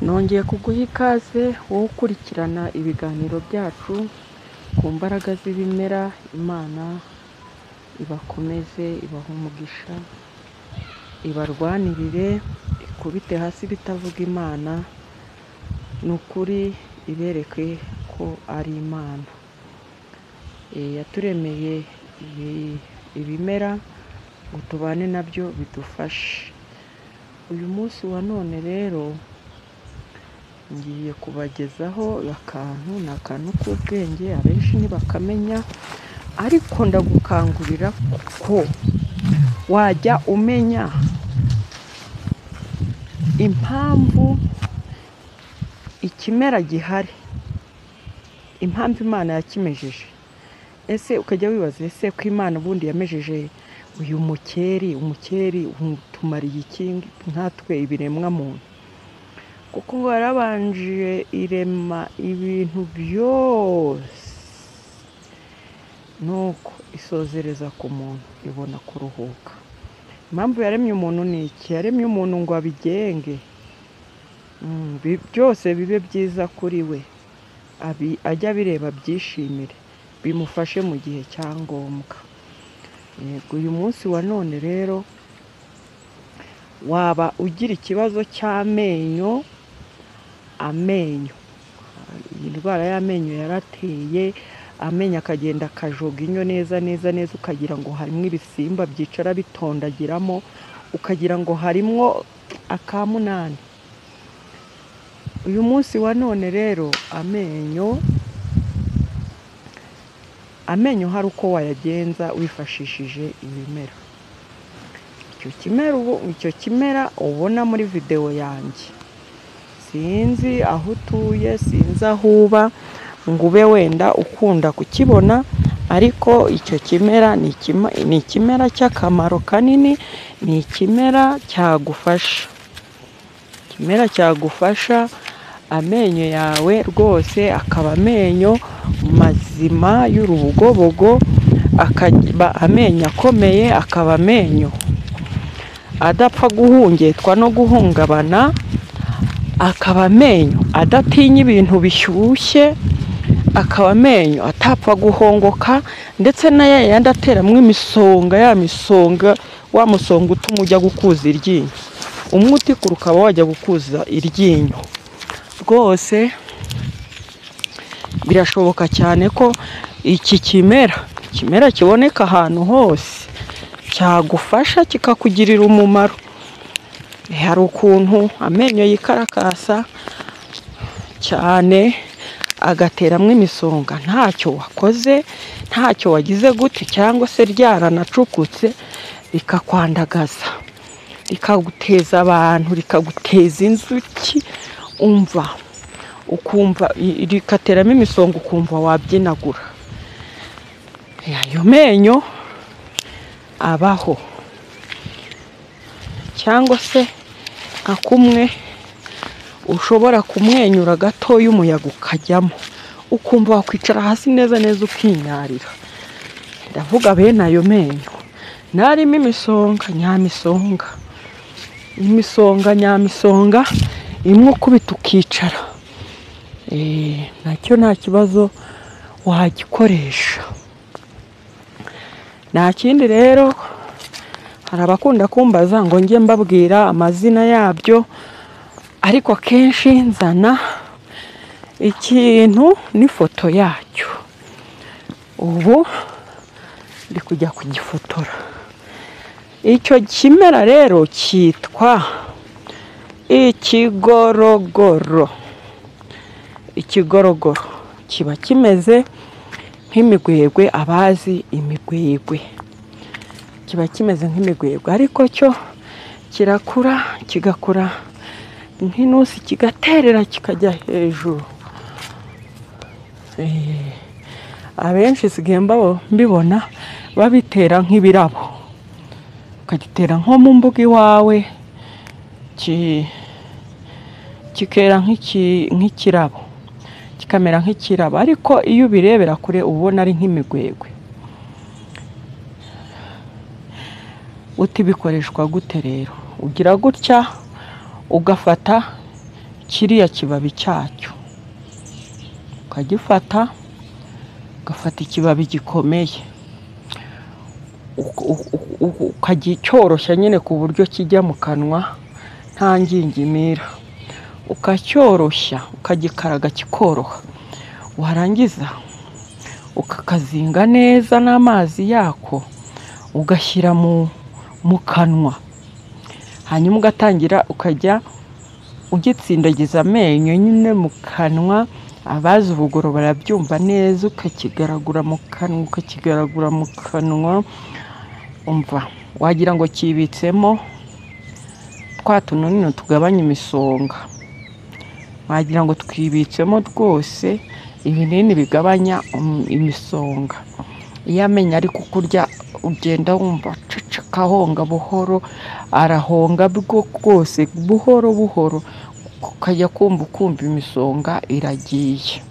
Nongeye kuguha ikaze wowe ukurikirana ibiganiro byacu ku mbaraga z'ibimera. Imana ibakomeze, ibahe umugisha, ibarwanirire, ikubite hasi ibitavuga Imana, ni ukuri ibereke ko ari Imana. Yaturemeye ibimera ngo tubane nabyo bidufashe. Uyu munsi wa none rero ngiye kubagezaho akantu, ni akantu k'ubwenge abenshi ntibakamenya, ariko ndagukangurira ko wajya umenya impamvu ikimera gihari, impamvu Imana yakimejeje. Ese ukajya wibaza, ese ko Imana ubundi yamejeje uyu mukeri, umukeri utumariye iki nkatwe ibiremwa muntu? Kuko ngo yarabanje irema ibintu byose, nuko isozereza ku muntu, ibona kuruhuka. Impamvu yaremye umuntu ni iki? Yaremye umuntu ngo abigenge, byose bibe byiza kuri we, ajye abireba abyishimire, bimufashe mu gihe cya ngombwa. Yego, uyu munsi wa none rero waba ugira ikibazo cy'amenyo, amenyo, iyi ndwara y'amenyo yarateye, amenyo akagenda akajoga inyo neza neza neza, ukagira ngo harimo ibisimba byicara bitondagiramo, ukagira ngo harimo akamunani. Uyu munsi wa none rero amenyo hari uko wayagenza wifashishije ibimera. Icyo kimera ubona muri videwo yanjye, sinzi aho utuye, sinzi aho uba ngo ube wenda ukunda kukibona, ariko icyo kimera ni ikimera cy'akamaro kanini, ni ikimera cyagufasha, ikimera cyagufasha amenyo yawe rwose akaba amenyo mazima y'urubogobogo, akaba amenyo akomeye, akaba amenyo adapfa guhungetwa no guhungabana, akaba amenyo adatinya ibintu bishyushye, akaba amenyo atapfa guhongoka, ndetse na ya yandi ateramwo imisonga, ya misonga, wa musonga utuma ujya gukuza iryinyo, umwe utikura ukaba wajya gukuza iryinyo. Rwose birashoboka cyane ko iki kimera kiboneka ahantu hose, cyagufasha kikakugirira umumaro. Hari ukuntu amenyo yikarakasa cyane agateramwo imisonga, ntacyo wakoze, ntacyo wagize gute, cyangwa se ryaranacukutse rikakwandagaza, rikaguteza abantu, rikaguteza inzuki, umva ukumva rikateramo imisonga, ukumva wabyinagura. Ayo menyo abaho, cyangwa se nka kumwe ushobora kumwenyura gatoya umuyaga ukajyamo, ukumva wakwicara hasi neza neza ukinyarira. Ndavuga bene ayo menyo narimo imisonga nyamisonga, imisonga nyamisonga, imwe ukubita ukicara, nacyo nta kibazo wagikoresha. Nta kindi rero, hari abakunda kumbaza ngo njye mbabwira amazina yabyo, ariko akenshi nzana ikintu n'ifoto yacyo. Ubu ndi kujya kugifotora. Icyo kimera rero cyitwa ikigorogoro. Ikigorogoro kiba kimeze nk'imigwegwe, abazi imigwegwe, kiba kimeze nk'imigwegwe, ariko cyo kirakura, kigakura nk'inusi, kigaterera kikajya hejuru. Abenshi sigaye mbibona babitera nk'ibirabo, ukagitera nko mu mbuga iwawe, kikera nk'ikirabo, kikamera nk'ikirabo, ariko iyo ubirebera kure ubona ari nk'imigwegwe. Uti bikoreshwa gute rero? Ugira gutya ugafata Kiriya kibabi cyacyo ukagifata, ugafata ikibabi gikomeye ukagicyoroshya nyine ku buryo kijya mu kanwa nta ngingimira, ukacyoroshya ukagikaraga kikoroha, warangiza ukakazinga neza n'amazi yako ugashyira mu kanwa, hanyuma ugatangira ukajya ugitsindagiza amenyo nyine mu kanwa. Abazi ubugoro barabyumva neza, ukakigaragura mu kanwa, ukakigaragura mu kanwa, umva wagira ngo kibitsemo twa tunini tugabanya imisonga, wagira ngo twibitsemo rwose ibinini bigabanya imisonga. Iyo amenyo ari kukurya ugenda wumva aceceka ahonga buhoro, arahonga rwose buhoro buhoro, ukajya kumva ukumva imisonga iragiye.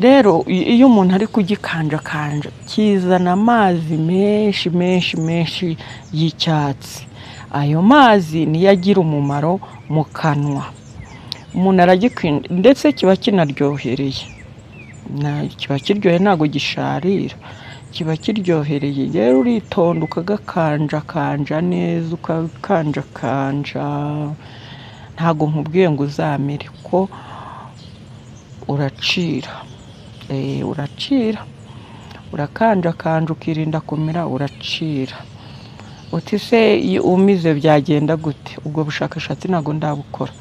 Rero iyo umuntu ari kugikanjakanja kizana amazi menshi menshi menshi y'icyatsi. Ayo mazi niyo agira umumaro mu kanwa, umuntu aragikunda ndetse kiba kinaryohereye, kiba kiryoheye ntabwo gisharira, kiba kiryohereye. Rero uritonda ukagakanjakanja neza, ukakanjakanja, ntabwo nkubwiye ngo uzamire ko uracira, uracira, urakanjakanja ukirinda kumira, uracira. Uti se umize byagenda gute? Ubwo bushakashatsi ntabwo ndabukora,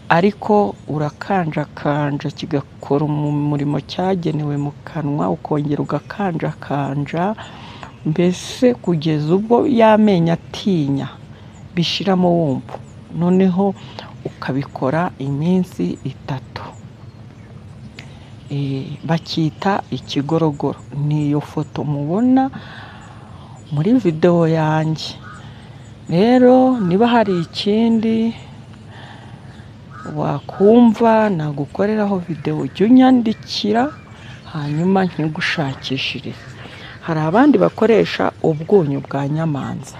ariko urakanjakanja kigakora umurimo cyagenewe mu kanwa, ukongera ugakanjakanja mbese kugeza ubwo y'amenyo atinya bishiramo wumva, noneho ukabikora iminsi 3. Bacyita ikigorogoro. Ni iyo foto mubona muri videwo yanjye. Rero niba hari ikindi wakumva nagukoreraho videwo, ujye unyandikira hanyuma nkigushakishirize. Hari abandi bakoresha ubwunyu bwa nyamanza.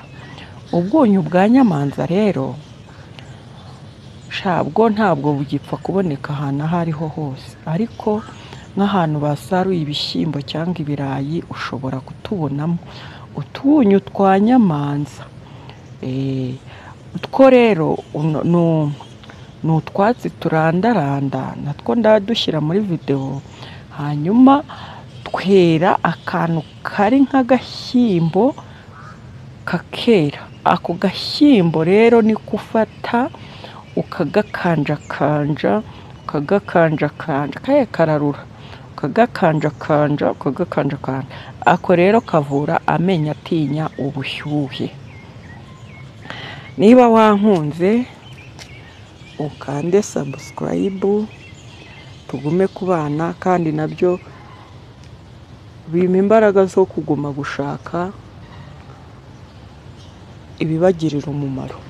Ubwunyu bwa nyamanza rero bwo ntabwo bugipfa kuboneka ahantu aho ariho hose, ariko nk'ahantu basaruye ibishyimbo cyangwa ibirayi ushobora kutubonamo utwunyu twa nyamanza. Utwo rero ni utwatsi turandaranda, natwo ndadushyira muri videwo, hanyuma twera akantu kari nk'agashyimbo kakera. Ako gashyimbo rero niko ufata ukagakanjakanja, ukagakanjakanja, kaye kararura, ukagakanjakanja, ukagakanjakanja. Ako rero kavura amenyo atinya ubushyuhe. Niba wankunze ukande subscribe, tugume kubana, kandi nabyo bimpa imbaraga zo kuguma gushaka ibibagirira umumaro.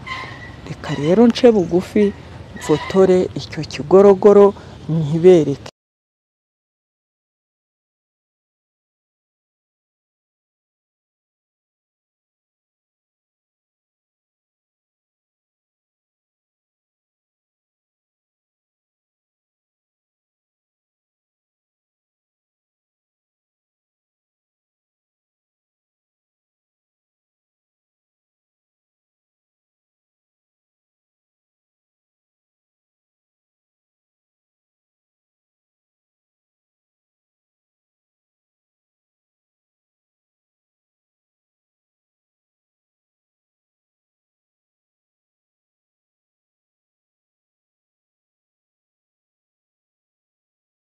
Reka rero nce bugufi mfotore icyo kigorogoro nkibereke.